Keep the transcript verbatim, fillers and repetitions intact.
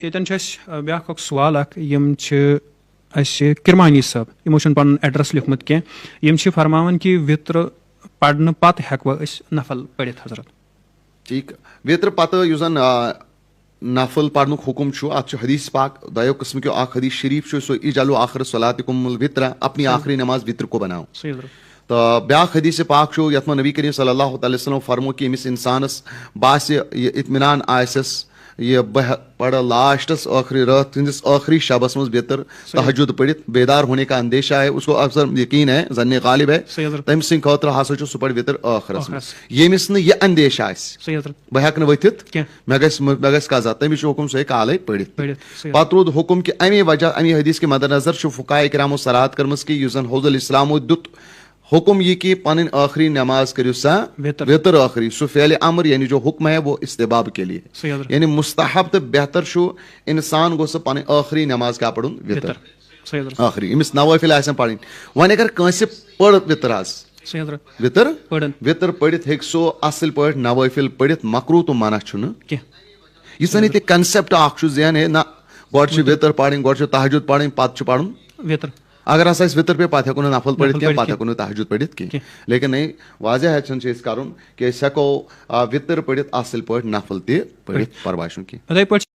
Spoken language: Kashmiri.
ییٚتٮ۪ن چھُ اَسہِ، آ، بیٛاکھ اَکھ سوال اَکھ، یِم چھِ اَسہِ کرمانی صٲب، یِمو چھُنہٕ پَنُن ایڈریس لیوٗکھمُت کینٛہہ، یِم چھِ فرماوان کہِ وِتر پَرنہٕ پَتہٕ ہٮ۪کوا أسۍ نفل پٔرِتھ، حضرت؟ ٹھیٖک۔ وِتر پتہٕ یُس زن آ، نفل پرنُک حُکم چھُ، اتھ چھُ حدیث پاک دۄیو قٕسمہٕ کیو اکھ حدیث شریف چھُ، سُہ اجعلوا آخر صلاتکم الوتر، اپنی آخری نماز وِتر کو بناؤ۔ صحیح حضرت۔ تہٕ بیٛاکھ حدیث پاک چھُ، یتھ منٛز نبی کریم صلی اللہ تعالیٰ علیہ وسلم فرمو کہِ ییٚمِس انسانس باسہِ، یہِ اطمینان آسٮ۪س، یہِ بہٕ پرٕ لاسٹس ٲخری رٲژ ہٕنٛدِس ٲخری شبس منٛز وِتر، تہجد پٔرِتھ بیدار ہونے کا اندیشہ ہے، اس کو اکثر یقین ہے، ظن غالب ہے، صحیح حضرت۔ تٔمۍ سٕنٛدِ خٲطرٕ ہسا چھُ سُہ پرِ وِتر ٲخرس منٛز۔ ٲخرس۔ ییٚمِس نہٕ یہِ اندیشہ آسہِ، صحیح حضرت۔ بہٕ ہٮ۪کہٕ نہٕ ؤتھِتھ، کینٛہہ۔ مےٚ گژھِ مےٚ گژھِ قضا، تٔمِس چھُ حُکم سُہ ہیٚکہِ کالے پٔرِتھ۔ پٔرِتھ، صحیح۔ پتہٕ روٗد حُکم کہِ امی وجہ، امی حدیث کہِ مدنظر چھُ فقہاء کرامو صراحت کٔرمٕژ کہِ یُس زن حوض الاسلامو دیُت حُکم یہِ کہِ پنٕنۍ ٲخری نماز کٔرِو سا وِتر۔ وِتر ٲخری، سُہ فعل امر یعنی جو حُکم ہے وہ استحباب کے لیے، صحیح حضرت۔ یعنی مستحب تہٕ بہتر چھُ انسان گوٚژھ سُہ پنٕنۍ ٲخری نماز کیٛاہ پرُن؟ وِتر۔ وِتر۔ صحیح حضرت۔ ٲخری، أمِس نوٲفِل آسن پرٕنۍ۔ وۄنۍ اگر کٲنٛسہِ پٔر وِتر حظ، صحیح حضرت۔ وِتر پٔرِن۔ وِتر پٔرِتھ ہیٚکہِ سُہ اصٕل پٲٹھۍ نوٲفِل پٔرِتھ، مکروٗہ تہٕ منع چھُنہٕ۔ کینٛہہ۔ یُس زن ییٚتہِ کنسپٹ اکھ چھُ ذہن ہے، نہ، گۄڈٕ چھُ وِتر پرٕنۍ، گۄڈٕ چھُ تہجد پرٕنۍ، پتہٕ چھُ پرُن۔ وِتر۔ اگر ہسا أسۍ وِتر پے، پتہٕ ہٮ۪کو نہٕ نفل پٔرِتھ نفل کینٛہہ، پٔرِتھ پتہٕ کینٛہہ۔ ہٮ۪کو نہٕ تہجد پٔرِتھ کینٛہہ۔ کینٛہہ۔ لیکن نہیں، واضح ہیٚچھُن چھُ أسۍ کرُن کہِ أسۍ ہٮ۪کو، آ، وِتر پٔرِتھ اصٕل پٲٹھۍ نفل تہِ پٔرِتھ، پرواے چھُنہٕ کینٛہہ۔ یِتھَے پٲٹھۍ